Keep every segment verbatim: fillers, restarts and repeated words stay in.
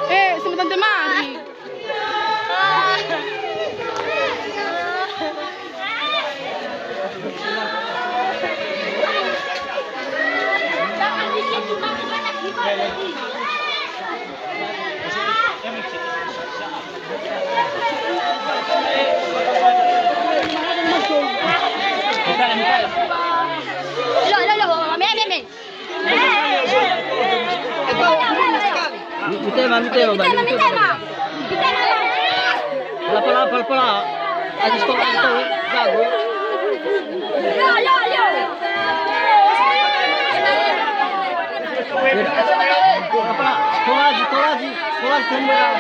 Eh, sama Tante Mari. Lo, lo, lo, me, me, me. Mitema, mitema, mitema, mitema. Pala, pala, pala, pala. Aji stop, aji stop, eh. Jago. Yo, yo, yo. Pala, pala, aji, pala, aji, pala, aji.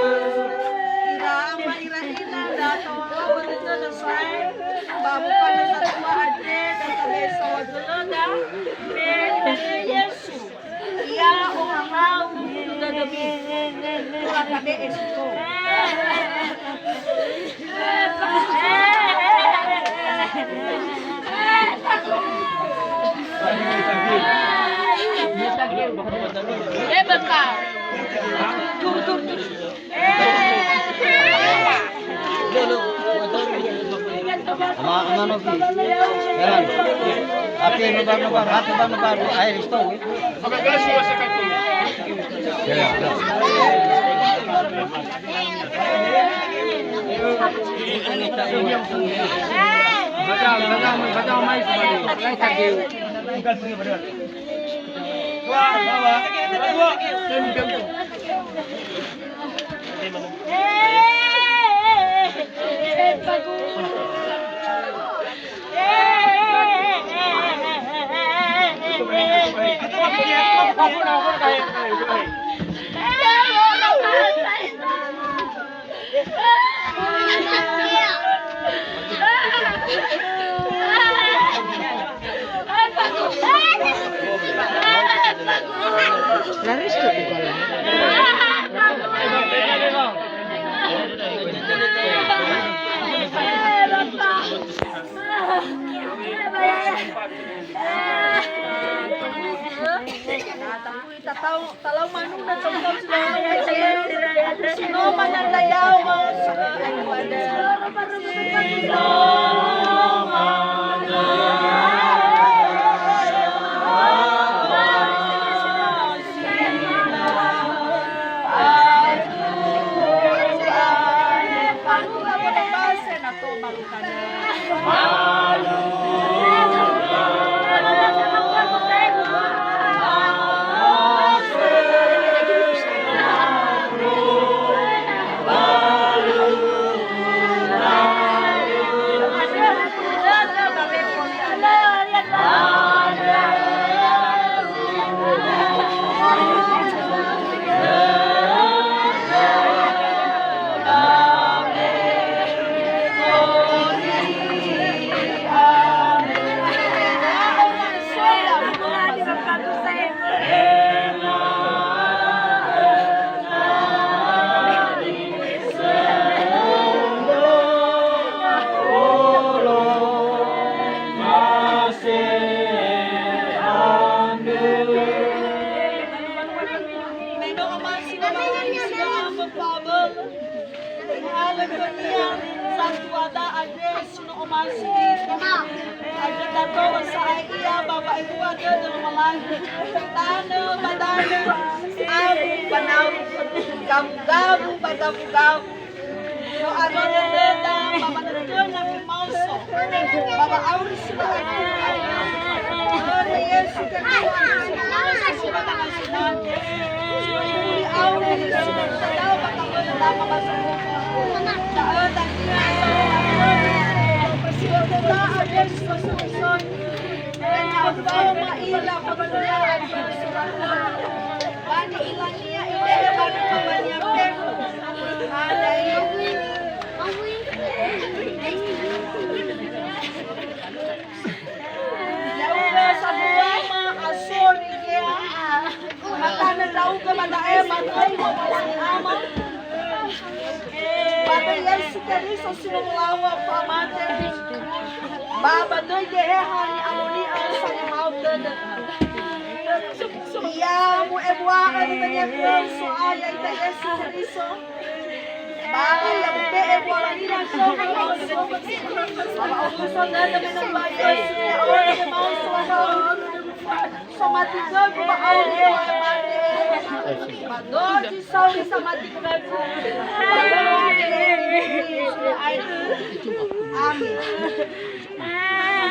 Ira ama ira ina, da tohahau dödöda soai, ba bufanö satua andre, da tabe saohagölöda, me Yesu. Ia ohahau dödömi. Tola tabe Yesu. Ama, ama Novi. Jalan. Api nobar, nobar, hati nobar, nobar. Air stone. Tatau, talau manuna tau-tau si no mananda yawa. Haleluya. Satuada andre si no omasi ita. Andre dato sa'ae ia ba wa'ebua dödö Lowalangi. Tanö ba danö, awu ba nawu, gawu-gawu ba gawu-gawu. No aro dödöda ba manötönö femaoso. Auri sibai. Auri Yesu Keriso. Auri Yesu Keriso. Ya'ugö sambua ma asori gea. Matanö ndra'ugö ba da'e, matoi Lowalangi Ama. Ba döi Yesu Keriso si no molaŵa fa'amate. Ba ba döi Geheha ni'amoni'ö sangehao dödö. Ya mu'ebua'ö dödönia khöu So'aya ita Yesu Keriso. Ba ya mube'e buala ira khöu. Ba ba omuso dödö me no ba Yesu ya ora me ma'oso khöu. Somati khögu ba auri ba mate. Ba dozi sauri samati khögu. Amin.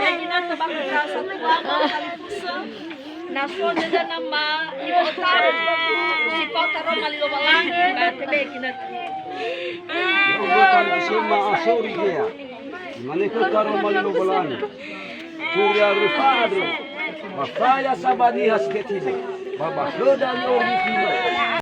Jadi nanti bakal satu lama kali pusing. Na so dödö nama ibo'ö taru, si fao taroma li Lowalangi, ba tebe ginötö. Ibo'ö taru si ma asori gea. Imane khöu taroma li Lowalangi. Turia röfa andre. Ba faya sa ba niha si tetino. Ba ba khöda ni'orifino.